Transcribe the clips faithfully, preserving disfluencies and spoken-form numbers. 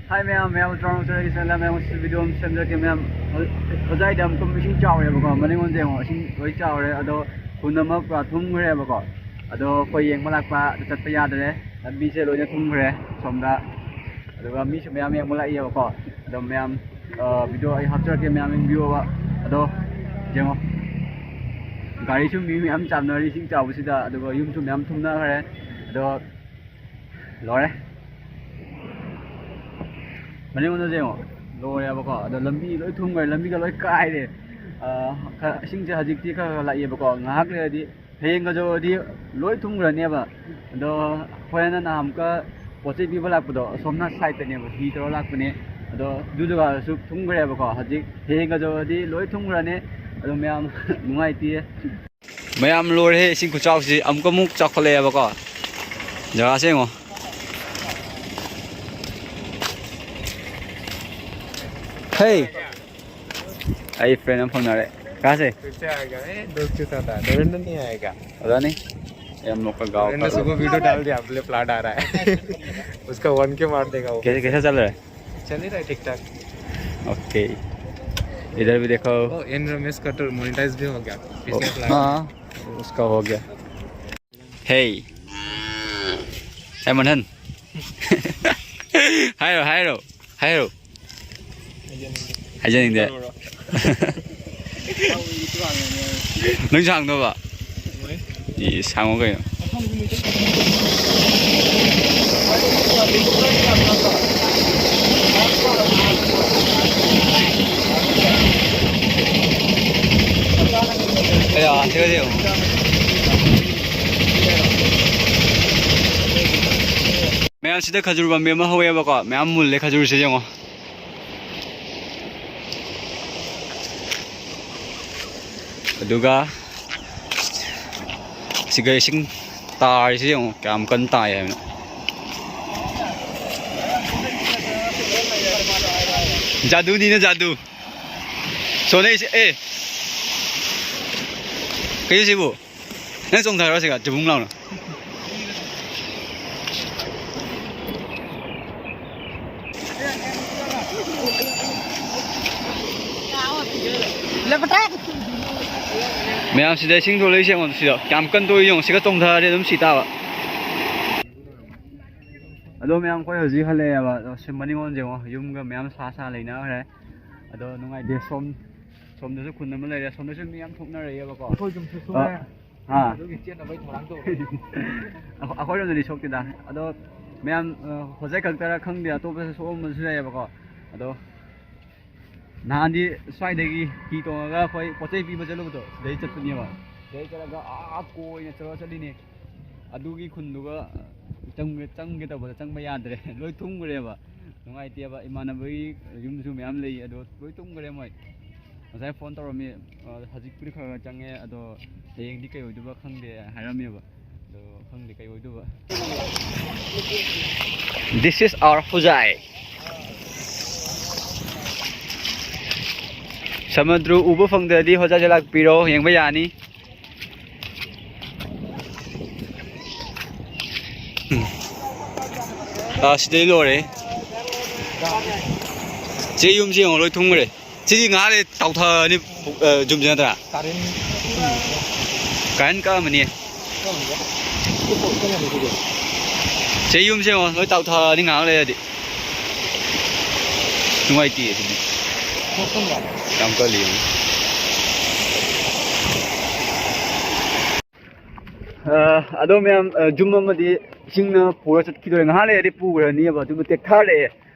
ꯍꯥꯏ ꯃꯌꯥꯝ, ꯃꯌꯥꯝ ꯇ꯭ꯔꯥꯎꯟ ꯆꯠꯂꯒꯦ ꯆꯠꯂ ꯃꯌꯥꯝ ꯉꯁꯤ ꯚꯤꯗꯤꯑꯣ ꯑꯃ ꯁꯦꯝꯖꯔꯛꯀꯦ ꯃꯌꯥꯝ꯫ ꯍꯧ-, ꯍꯧꯖꯤꯛ ꯑꯃꯨꯛ ꯏꯁꯤꯡ ꯆꯥꯎꯔꯦꯕꯀꯣ, ꯃꯅꯤꯡꯂꯣꯝꯗ ꯌꯦꯡꯉꯣ, ꯏꯁꯤꯡ ꯂꯣꯏ ꯆꯥꯎꯔꯦ꯫ ꯑꯗꯣ ꯈꯨꯟ ꯑꯃ ꯄꯨꯔꯥ ꯊꯨꯝꯈ꯭ꯔꯦꯕꯀꯣ꯫ ꯑꯗꯣ ꯑꯩꯈꯣꯏ ꯌꯦꯡꯕ ꯂꯥꯛꯄ ꯑꯗꯨ ꯆꯠꯄ ꯌꯥꯗ꯭ꯔꯦ, ꯂꯝꯕꯤꯁꯦ ꯂꯣꯏꯅ ꯊꯨꯝꯈ꯭ꯔꯦ ꯁꯣꯝꯗ꯫ ꯑꯗꯨꯒ ꯃꯤꯁꯨ ꯃꯌꯥꯝ ꯌꯦꯡꯕ ꯂꯥꯛꯏꯌꯦꯕꯀꯣ꯫ ꯑꯗꯣ ꯃꯌꯥꯝ, ꯑ, ꯚꯤꯗꯤꯑꯣ ꯑꯩ ꯍꯥꯞꯆꯔꯛꯀꯦ, ꯃꯌꯥꯝ ꯌꯦꯡꯕꯤꯌꯣꯕ꯫ ꯑꯗꯣ ꯌꯦꯡꯉꯣ, ꯒꯥꯔꯤꯁꯨ ꯃꯤ ꯃꯌꯥꯝ ꯆꯥꯝꯅꯔꯤ ꯏꯁꯤꯡ ꯆꯥꯎꯕꯁꯤꯗ, ꯑꯗꯨꯒ ꯌꯨꯝꯁꯨ ꯃꯌꯥꯝ ꯊꯨꯝꯅꯈ꯭ꯔꯦ꯫ ꯑꯗꯣ ꯂꯣꯏꯔꯦ꯫ ꯃꯅꯤꯡꯂꯣꯝꯗꯁꯨ ꯌꯦꯡꯉꯣ, ꯂꯣꯏꯔꯦꯕꯀꯣ꯫ ꯑꯗꯣ ꯂꯝꯕꯤ ꯂꯣꯏ ꯊꯨꯝꯈ꯭ꯔꯦ, ꯂꯝꯕꯤꯒ ꯂꯣꯏ ꯀꯥꯏꯔꯦ꯫ ꯑ, ꯈꯔ, ꯏꯁꯤꯡꯁꯦ ꯍꯧꯖꯤꯛꯇꯤ ꯈꯔ ꯈꯔ ꯂꯥꯛꯑꯦꯕꯀꯣ, ꯉꯥꯏꯍꯥꯛ ꯂꯩꯔꯗꯤ, ꯍꯌꯦꯡꯒ ꯌꯧꯔꯗꯤ ꯂꯣꯏ ꯊꯨꯝꯈ꯭ꯔꯅꯦꯕ꯫ ꯑꯗꯣ ꯑꯩꯈꯣꯏꯅ ꯅꯍꯥꯟ ꯑꯃꯨꯛꯀ ꯄꯣꯠ ꯆꯩ ꯄꯤꯕ ꯂꯥꯛꯄꯗꯣ, ꯑꯁꯣꯝꯅ ꯁꯥꯏꯠꯇꯅꯦꯕ, ꯍꯤ ꯇꯧꯔ ꯂꯥꯛꯄꯅꯦ꯫ ꯑꯗꯣ ꯑꯗꯨ ꯖꯒꯥꯗꯁꯨ ꯊꯨꯝꯈ꯭ꯔꯦꯕꯀꯣ꯫ ꯍꯧꯖꯤꯛ ꯍꯌꯦꯡꯒ ꯌꯧꯔꯗꯤ ꯂꯣꯏ ꯊꯨꯝꯈ꯭ꯔꯅꯤ꯫ ꯑꯗꯣ ꯃꯌꯥꯝ ꯅꯨꯡꯉꯥꯏꯇꯦ꯫ ꯃꯌꯥꯝ ꯂꯣꯏꯔꯦ, ꯏꯁꯤꯡ ꯈꯨꯆꯥꯎꯁꯤ ꯑꯃꯨꯛꯀ ꯑꯃꯨꯛ ꯆꯥꯎꯈꯠꯂꯛꯑꯦꯕꯀꯣ꯫ ꯖꯒꯥꯁꯦ ꯌꯦꯡꯉꯣ꯫ ꯍꯦ! ꯑꯩ ꯐ꯭ꯔꯦꯟ ꯑꯃ ꯐꯪꯅꯔꯦ꯫ ꯀꯥꯁꯦ? फिर से आएगा। ए, दोस्त के साथ आया। नरेंद्र नहीं आएगा। पता नहीं। ये हम लोग का गाँव नरेंद्र का सुबह वीडियो डाल दिया, अपने प्लाट आ रहा है। उसका वन के मार देगा वो। कैसे, कैसा चल रहा है? चल ही रहा है ठीक ठाक। ओके। इधर भी देखो। ओ, एन रमेश का तो मोनेटाइज भी हो गया। ओ, पिछले प्लाट में। हाँ, उसका हो गया। Hey. Hey, Manhan. Hairo, hairo. Hairo. ꯍꯥꯏꯖꯅꯤꯡꯗꯦ꯫ ꯅꯪꯁꯨ ꯍꯥꯡꯗꯧꯕ? ꯏ, ꯁꯥꯡꯉꯣ ꯀꯩꯅꯣ꯫ ꯃꯌꯥꯝ ꯁꯤꯗ ꯈꯖꯨꯔ ꯄꯥꯝꯕꯤ ꯑꯃ ꯍꯧꯋꯦꯕꯀꯣ, ꯃꯌꯥꯝ ꯃꯨꯜꯂꯦ ꯈꯖꯨꯔꯁꯦ ꯌꯦꯡꯉꯣ꯫ ꯑꯗꯨꯒ ꯁꯤꯒ ꯏꯁꯤꯡ ꯇꯥꯔꯤꯁꯤ ꯌꯦꯡꯉꯣ, ꯀꯌꯥꯝ ꯀꯟꯅ ꯇꯥꯏ ꯍꯥꯏꯕꯅꯣ꯫ ꯖꯥꯗꯨꯅꯤꯅ ꯖꯥꯗꯨ꯫ ꯁꯣꯅꯩꯁꯦ, ꯑꯦ꯫ ꯀꯩꯅꯣ ꯁꯤꯕꯨ? ꯅꯪ ꯆꯣꯡꯊꯔꯣ ꯁꯤꯒ, ꯆꯨꯕꯨꯡ ꯂꯥꯎꯅ꯫ ꯃꯌꯥꯝ ꯁꯤꯗ ꯏꯁꯤꯡ ꯊꯣꯛꯂꯛꯏꯁꯦ ꯌꯦꯡꯉꯣ, ꯁꯤꯗ ꯀꯌꯥꯝ ꯀꯟ ꯊꯣꯛꯏ ꯌꯦꯡꯉꯣ, ꯁꯤꯒ ꯆꯣꯡꯊꯔꯗꯤ ꯑꯗꯨꯝ ꯁꯤ ꯇꯥꯕ꯫ ꯑꯗꯣ ꯃꯌꯥꯝ ꯑꯩꯈꯣꯏ ꯍꯧꯖꯤꯛ ꯍꯜꯂꯛꯑꯦꯕ꯫ ꯑꯗꯣ ꯁꯤ ꯃꯅꯤꯡꯂꯣꯝꯁꯦ ꯌꯦꯡꯉꯣ, ꯌꯨꯝꯒ ꯃꯌꯥꯝ ꯁꯥ ꯁꯥ ꯂꯩꯅꯈ꯭ꯔꯦ꯫ ꯑꯗꯣ ꯅꯨꯡꯉꯥꯏꯇꯦ꯫ ꯁꯣꯝ ꯁꯣꯝꯗꯁꯨ ꯈꯨꯟ ꯑꯃ ꯂꯩꯔꯦ꯫ ꯁꯣꯝꯗꯁꯨ ꯃꯤ ꯌꯥꯝ ꯊꯣꯛꯅꯔꯛꯑꯦꯕ ꯀꯣ꯫ ꯑꯩꯈꯣꯏ ꯌꯨꯝꯁꯨ ꯑꯥ꯫ ꯁꯣꯛꯑꯦ꯫ ꯑꯥ꯫ ꯑꯗꯨꯒꯤ ꯆꯦꯟꯅꯕꯩ ꯊꯧꯔꯥꯡ ꯇꯧꯔꯦ꯫ ꯑꯩꯈꯣꯏꯔꯣꯝꯗꯗꯤ ꯁꯣꯛꯇꯦꯗ꯫ ꯑꯗꯣ ꯃꯌꯥꯝ, ꯑ, ꯍꯣꯖꯥꯏ ꯈꯛꯇꯔ ꯈꯪꯗꯦ, ꯑꯇꯣꯞꯄꯁꯨ ꯁꯣꯛꯑꯝꯕꯁꯨ ꯌꯥꯏꯑꯕꯀꯣ꯫ ꯑꯗꯣ ꯅꯍꯥꯟꯗꯤ ꯁ꯭ꯋꯥꯏꯗꯒꯤ ꯍꯤ ꯇꯣꯡꯉꯒ ꯑꯩꯈꯣꯏ ꯄꯣꯠ ꯆꯩ ꯄꯤꯕ ꯆꯠꯂꯨꯕꯗꯣ, ꯁꯤꯗꯩ ꯆꯠꯄꯅꯦꯕ꯫ ꯁꯤꯗꯩ ꯆꯠꯂꯒ ꯑꯥ ꯀꯣꯏꯅ ꯆꯠꯂ ꯆꯠꯂꯤꯅꯦ꯫ ꯑꯗꯨꯒꯤ ꯈꯨꯟꯗꯨꯒ ꯆꯪꯒꯦ, ꯆꯪꯒꯦ ꯇꯧꯕꯗ ꯆꯪꯕ ꯌꯥꯗ꯭ꯔꯦ꯫ ꯂꯣꯏ ꯊꯨꯝꯈ꯭ꯔꯦꯕ꯫ ꯅꯨꯡꯉꯥꯏꯇꯦꯕ꯫ ꯏꯃꯥꯟꯅꯕꯒꯤ ꯌꯨꯝꯁꯨ ꯃꯌꯥꯝ ꯂꯩ, ꯑꯗꯣ ꯂꯣꯏ ꯊꯨꯝꯈ꯭ꯔꯦ ꯃꯣꯏ꯫ ꯉꯁꯥꯏ ꯐꯣꯟ ꯇꯧꯔꯝꯃꯤ꯫ ꯑ, ꯍꯧꯖꯤꯛꯄꯨꯗꯤ ꯈꯔ ꯈꯔ ꯆꯪꯉꯦ, ꯑꯗꯣ ꯍꯌꯦꯡꯗꯤ ꯀꯩ ꯑꯣꯏꯗꯣꯏꯕ ꯈꯪꯗꯦ ꯍꯥꯏꯔꯝꯃꯦꯕ꯫ ꯑꯗꯣ ꯈꯪꯗꯦ ꯀꯩ ꯑꯣꯏꯗꯣꯏꯕ꯫ This is our ꯍꯣꯖꯥꯏ꯫ ꯁꯃꯨꯗ꯭ꯔ ꯎꯕ ꯐꯪꯗ꯭ꯔꯗꯤ ꯍꯣꯖꯥꯏꯁꯦ ꯂꯥꯛꯄꯤꯔꯣ, ꯌꯦꯡꯕ ꯌꯥꯅꯤ꯫ ꯎꯝ꯫ ꯑꯥ, ꯁꯤꯗꯩ ꯂꯣꯏꯔꯦ꯫ ꯁꯤ ꯌꯨꯝꯁꯤ ꯌꯦꯡꯉꯣ, ꯂꯣꯏ ꯊꯨꯝꯈ꯭ꯔꯦ꯫ ꯁꯤꯗꯤ ꯉꯥꯏꯍꯥꯛ ꯂꯩ ꯇꯥꯎꯊꯔꯅꯤ, ꯑ, ꯌꯨꯝꯁꯤ ꯅꯠꯇ꯭ꯔꯥ? ꯀꯥꯔꯦꯟ ꯀꯥꯔꯦꯟ ꯀꯛꯑꯝꯃꯅꯤ꯫ ꯁꯤ ꯌꯨꯝꯁꯦ ꯌꯦꯡꯉꯣ, ꯂꯣꯏ ꯇꯥꯎꯊꯔꯅꯤ ꯉꯥꯏꯍꯥꯛ ꯂꯩꯔꯗꯤ꯫ ꯅꯨꯡꯉꯥꯏꯇꯦ ꯑꯗꯨꯅꯤ꯫ ꯌꯥꯝ ꯀꯜꯂꯤ ꯌꯦꯡꯉꯣ꯫ ꯑ, ꯑꯗꯣ ꯃꯌꯥꯝ, ꯑ, ꯌꯨꯝ ꯑꯃꯗꯤ ꯏꯁꯤꯡꯅ ꯄꯨꯔ ꯆꯠꯈꯤꯗꯣꯔꯦ꯫ ꯉꯥꯏꯍꯥꯛ ꯂꯩꯔꯗꯤ ꯄꯨꯈ꯭ꯔꯅꯤꯕ꯫ ꯑꯗꯨꯕꯨ ꯇꯦꯛꯊꯔꯛꯑꯦ꯫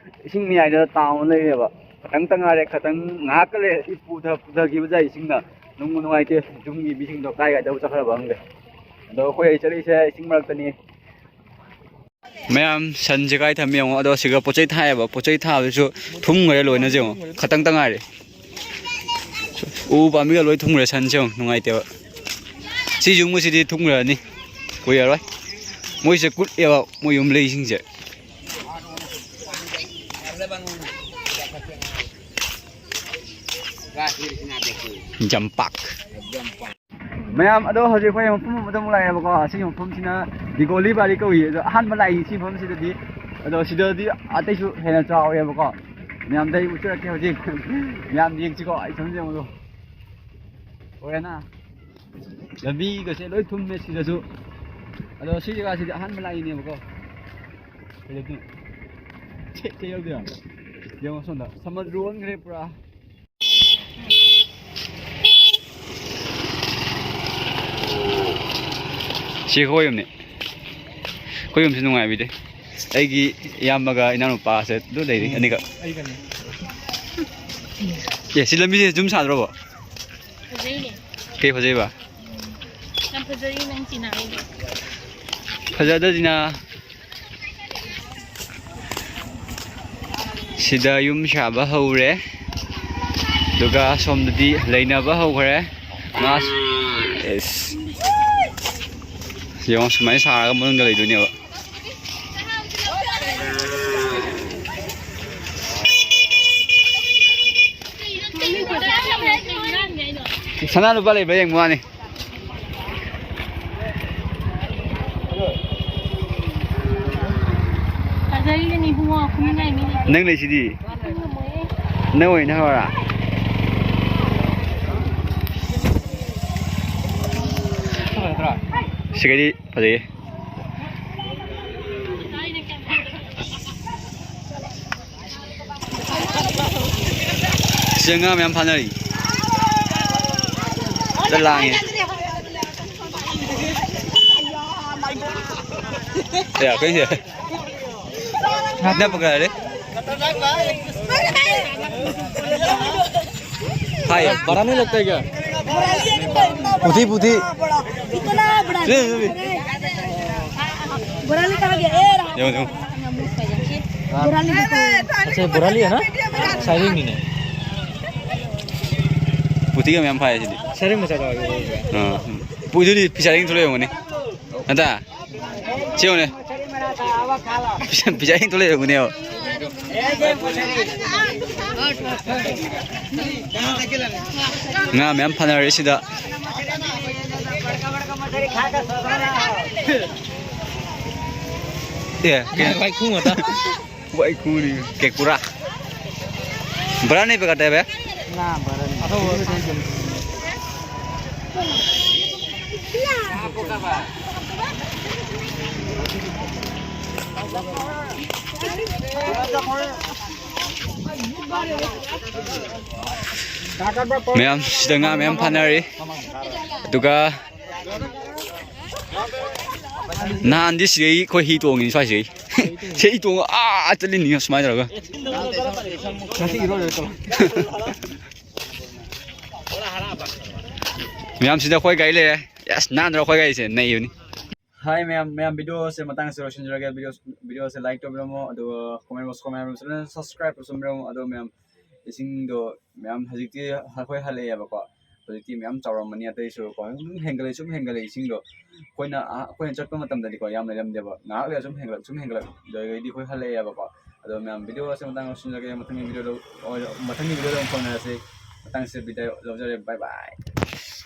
ꯏꯁꯤꯡ ꯃꯌꯥꯏꯗ ꯇꯥꯎꯅ ꯂꯩꯔꯦꯕ꯫ ꯈꯇꯪꯇ ꯉꯥꯏꯔꯦ꯫ ꯈꯇꯪ ꯉꯥꯏꯍꯥꯛꯀ ꯂꯩꯔꯗꯤ ꯄꯨꯊ-, ꯄꯨꯊꯈꯤꯕ ꯌꯥꯏ ꯏꯁꯤꯡꯅ꯫ ꯅꯨꯡꯕꯨ ꯅꯨꯡꯉꯥꯏꯇꯦ꯫ ꯌꯨꯝꯒꯤ ꯃꯤꯁꯤꯡꯗꯣ ꯀꯥꯏ ꯀꯥꯏꯗꯕꯨ ꯆꯠꯈ꯭ꯔꯕ ꯈꯪꯗꯦ꯫ ꯑꯗꯣ ꯑꯩꯈꯣꯏ ꯆꯠꯂꯤꯁꯦ ꯏꯁꯤꯡ ꯃꯔꯛꯇꯅꯤ꯫ ꯃꯌꯥꯝ ꯁꯟꯁꯦ ꯀꯥꯏ ꯊꯝꯃꯤ ꯌꯦꯡꯉꯣ꯫ ꯑꯗꯣ ꯁꯤꯒ ꯄꯣꯠ ꯆꯩ ꯊꯥꯏꯌꯦꯕ꯫ ꯄꯣꯠ ꯆꯩ ꯊꯥꯕꯗꯨꯁꯨ ꯊꯨꯝꯈ꯭ꯔꯦ ꯂꯣꯏꯅ ꯌꯦꯡꯉꯣ꯫ ꯈꯇꯪꯇ ꯉꯥꯏꯔꯦ꯫ ꯎ ꯄꯥꯝꯕꯤꯒ ꯂꯣꯏ ꯊꯨꯝꯈ꯭ꯔꯦ꯫ ꯁꯟꯁꯦ ꯌꯦꯡꯉꯣ, ꯅꯨꯡꯉꯥꯏꯇꯦꯕ꯫ ꯁꯤ ꯌꯨꯝꯒꯁꯤꯗꯤ ꯊꯨꯝꯈ꯭ꯔꯅꯤ ꯀꯨꯏꯔꯔꯣꯏ꯫ ꯃꯣꯏꯁꯦ ꯀꯨꯠꯂꯦꯕ, ꯃꯣꯏ ꯌꯨꯝ ꯂꯩꯁꯤꯡꯁꯦ꯫ ꯖꯝꯄꯥꯛ꯫ ꯃꯌꯥꯝ, ꯑꯗꯣ ꯍꯧꯖꯤꯛ ꯑꯩꯈꯣꯏ ꯃꯐꯝ ꯑꯃꯗ ꯑꯃꯨꯛ ꯂꯥꯛꯑꯦꯕꯀꯣ꯫ ꯑꯁꯤꯒꯤ ꯃꯐꯝꯁꯤꯅ ꯗꯤꯒꯣꯂꯤ ꯕꯥꯔꯤ ꯀꯧꯏ꯫ ꯑꯗꯣ ꯑꯍꯥꯟꯕ ꯂꯥꯛꯏ ꯁꯤ ꯃꯐꯝꯁꯤꯗꯗꯤ꯫ ꯑꯗꯣ ꯁꯤꯗꯗꯤ ꯑꯇꯩꯁꯨ ꯍꯦꯟꯅ ꯆꯥꯎꯋꯦꯕꯀꯣ꯫ ꯃꯌꯥꯝꯗ ꯑꯩ ꯎꯠꯆꯔꯛꯀꯦ ꯍꯧꯖꯤꯛ꯫ ꯃꯌꯥꯝ ꯌꯦꯡꯁꯤꯀꯣ, ꯑꯩ ꯏꯊꯟ ꯌꯦꯡꯕꯗꯣ꯫ ꯍꯣꯔꯦꯟꯅ ꯂꯝꯕꯤꯒꯁꯦ ꯂꯣꯏ ꯊꯨꯝꯃꯦ ꯁꯤꯗꯁꯨ꯫ ꯑꯗꯣ ꯁꯤ ꯖꯒꯥꯁꯤꯗꯤ ꯑꯍꯥꯟꯕ ꯂꯥꯛꯏꯅꯦꯕꯀꯣ꯫ ꯀꯩꯗꯧꯗꯣꯏꯅꯣ? ꯆꯦ, ꯆꯦ ꯌꯧꯗꯣꯏꯔꯣ? ꯌꯦꯡꯉꯣ ꯁꯣꯝꯗ꯫ ꯁꯃꯨꯗ꯭ꯔ ꯑꯣꯟꯈ꯭ꯔꯦ ꯄꯨꯔꯥ꯫ ꯁꯤ ꯑꯩꯈꯣꯏ ꯌꯨꯝꯅꯤ꯫ ꯑꯩꯈꯣꯏ ꯌꯨꯝꯁꯤ ꯅꯨꯡꯉꯥꯏꯕꯤꯗꯦ꯫ ꯑꯩꯒꯤ ꯏꯌꯥꯝꯕꯒ ꯏꯅꯥꯎꯅꯨꯄꯥꯁꯦ ꯑꯗꯨ ꯂꯩꯔꯤ, ꯎꯝ꯫ ꯑꯅꯤꯈꯛ꯫ ꯑꯩꯒꯅꯤ꯫ ꯑꯦ, ꯁꯤ ꯂꯝꯕꯤꯁꯦ ꯌꯨꯝ ꯁꯥꯗ꯭ꯔꯣꯕꯣ? ꯐꯖꯩꯅꯦ꯫ ꯀꯩ ꯐꯖꯩꯕ? ꯌꯥꯝ ꯐꯖꯩ ꯅꯪ ꯆꯤꯅꯥꯏꯗꯣ꯫ ꯐꯖꯗꯗꯤꯅ꯫ ꯁꯤꯗ ꯌꯨꯝ ꯁꯥꯕ ꯍꯧꯔꯦ꯫ ꯑꯗꯨꯒ ꯁꯣꯝꯗꯗꯤ ꯂꯩꯅꯕ ꯍꯧꯈ꯭ꯔꯦ꯫ ꯉꯥ-, ꯑꯦꯁ꯫ ꯌꯦꯡꯉꯣ, ꯁꯨꯃꯥꯏꯅ ꯁꯥꯔꯒ ꯃꯅꯨꯡꯗ ꯂꯩꯗꯣꯏꯅꯦꯕ꯫ ꯁꯅꯥ ꯂꯨꯄꯥ ꯂꯩꯕ꯭ꯔꯥ ꯌꯦꯡꯕ ꯋꯥꯅꯤ꯫ ꯐꯖꯔꯤꯕꯅꯤ ꯏꯕꯨꯡꯉꯣ, ꯈꯨꯅꯤꯡꯉꯥꯏ ꯃꯤ ꯂꯩꯇꯦ꯫ ꯅꯪ ꯂꯩꯁꯤꯗꯤ꯫ ꯈꯨꯅꯤꯡꯉꯝꯃꯣꯏꯌꯦ꯫ ꯅꯪ ꯑꯣꯏꯅ ꯍꯧꯔ꯫ ꯁꯤꯒꯗꯤ ꯐꯖꯩꯌꯦ꯫ ꯁꯤꯗ ꯉꯥ ꯃꯌꯥꯝ ꯐꯥꯅꯔꯤ꯫ ꯁꯤꯗ ꯂꯥꯡꯉꯦ꯫ ꯀꯌꯥ ꯀꯩꯁꯦ? ꯅꯞꯄ ꯀꯌꯥ ꯂꯩ? ꯍꯥꯏ꯫ बड़ा नहीं लगता है क्या? पुथी, पुथी। इतना बड़ा। ये, ये, ये। बड़ा नहीं कहा गया, ए रहा। देखो, देखो। बोराली देखो। अच्छा, बोराली है ना? साइडिंग नहीं है। पुथी का मैम फाया जी। साइडिंग में चला गया। हाँ। पुथी फिशरिंग थोड़े होंगे नहीं। ꯅꯠꯇ꯭ꯔꯥ? ꯁꯤ ꯌꯦꯡꯉꯨꯅꯦ꯫ ꯄꯩꯁꯥ ꯍꯦꯟ ꯊꯣꯛꯂꯛꯏ ꯌꯦꯡꯉꯨꯅꯦ꯫ ꯉꯥ ꯃꯌꯥꯝ ꯐꯥꯅꯔꯦ ꯁꯤꯗ꯫ ꯑꯦ, ꯀꯩ-, ꯋꯥꯏꯈꯨ ꯉꯥꯛꯇ꯫ ꯋꯥꯏꯈꯨꯅꯤ꯫ ꯀꯦꯀꯨꯔꯥ꯫ ꯚꯔꯥ ꯅꯩꯕ ꯀꯠꯇꯦꯕ? ꯅꯥ, ꯚꯔꯥ ꯅꯩ꯫ ꯃꯌꯥꯝ ꯁꯤꯗ ꯉꯥ ꯃꯌꯥꯝ ꯐꯥꯅꯔꯤ꯫ ꯑꯗꯨꯒ ꯅꯍꯥꯟꯗꯤ ꯁꯤꯗꯩ ꯑꯩꯈꯣꯏ ꯍꯤ ꯇꯣꯡꯉꯤꯅꯤ ꯁ꯭ꯋꯥꯏꯁꯤꯗꯩ꯫ ꯁꯤ ꯍꯤ ꯇꯣꯡꯉ ꯑꯥ ꯆꯠꯂꯤꯅꯤ ꯁꯨꯃꯥꯏꯅ ꯇꯧꯔꯒ꯫ ꯃꯌꯥꯝ ꯁꯤꯗ ꯑꯩꯈꯣꯏ ꯒꯥꯔꯤ ꯂꯩꯔꯦ꯫ ꯌꯦꯁ, ꯅꯥꯟꯗ꯭ꯔꯣ ꯑꯩꯈꯣꯏ ꯒꯥꯔꯤꯁꯦ? ꯅꯩꯕꯅꯤ꯫ ꯍꯥꯏ ꯃꯌꯥꯝ, ꯃꯌꯥꯝ ꯚꯤꯗꯤꯑꯣꯁꯦ ꯃꯇꯥꯡꯁꯦ ꯂꯣꯏꯁꯤꯟꯖꯔꯒꯦ꯫ ꯚꯤꯗꯤꯑꯣ, ꯚꯤꯗꯤꯑꯣꯁꯦ ꯂꯥꯏꯛ ꯇꯧꯕꯤꯔꯝꯃꯣ, ꯑꯗꯨꯒ comment box comment box subscribe ꯇꯧꯁꯟꯕꯤꯔꯝꯃꯣ꯫ ꯑꯗꯣ ꯃꯌꯥꯝ ꯏꯁꯤꯡꯗꯣ ꯃꯌꯥꯝ ꯍꯧꯖꯤꯛꯇꯤ ꯑꯩꯈꯣꯏ ꯍꯜꯂꯛꯑꯦꯕꯀꯣ꯫ ꯍꯧꯖꯤꯛꯇꯤ ꯃꯌꯥꯝ ꯆꯥꯎꯔꯝꯃꯅꯤ ꯑꯇꯩꯁꯨ ꯀꯣ꯫ ꯑꯗꯨꯝ ꯍꯦꯟꯒꯠꯂꯛꯏ, ꯁꯨꯝ ꯍꯦꯟꯒꯠꯂꯛꯏ ꯏꯁꯤꯡꯗꯣ꯫ ꯑꯩꯈꯣꯏꯅ ꯑꯍ-, ꯑꯩꯈꯣꯏꯅ ꯆꯠꯄ ꯃꯇꯝꯗꯗꯤꯀꯣ ꯌꯥꯝ ꯂꯩꯔꯝꯗꯦꯕ꯫ ꯉꯥꯏꯍꯥꯛ ꯂꯩꯔ ꯁꯨꯝ ꯍꯦꯟꯒꯠꯂꯛ, ꯁꯨꯝ ꯍꯦꯟꯒꯠꯂꯛ꯫ ꯑꯗꯨꯗꯒꯤꯗꯤ ꯑꯩꯈꯣꯏ ꯍꯜꯂꯛꯑꯦꯕꯀꯣ꯫ ꯑꯗꯣ ꯃꯌꯥꯝ ꯚꯤꯗꯤꯑꯣ ꯑꯁꯤ ꯃꯇꯥꯡ ꯂꯣꯏꯁꯤꯟꯖꯔꯒꯦ꯫ ꯃꯊꯪꯒꯤ ꯚꯤꯗꯤꯑꯣꯗ, ꯃꯊꯪꯒꯤ ꯚꯤꯗꯤꯑꯣꯗ ꯑꯃꯨꯛ ꯐꯪꯅꯔꯁꯤ꯫ ꯃꯇꯥꯡꯁꯤꯗ ꯕꯤꯗꯥꯏ ꯂꯧꯖꯔꯦ꯫ ꯕꯥꯏ ꯕꯥꯏ꯫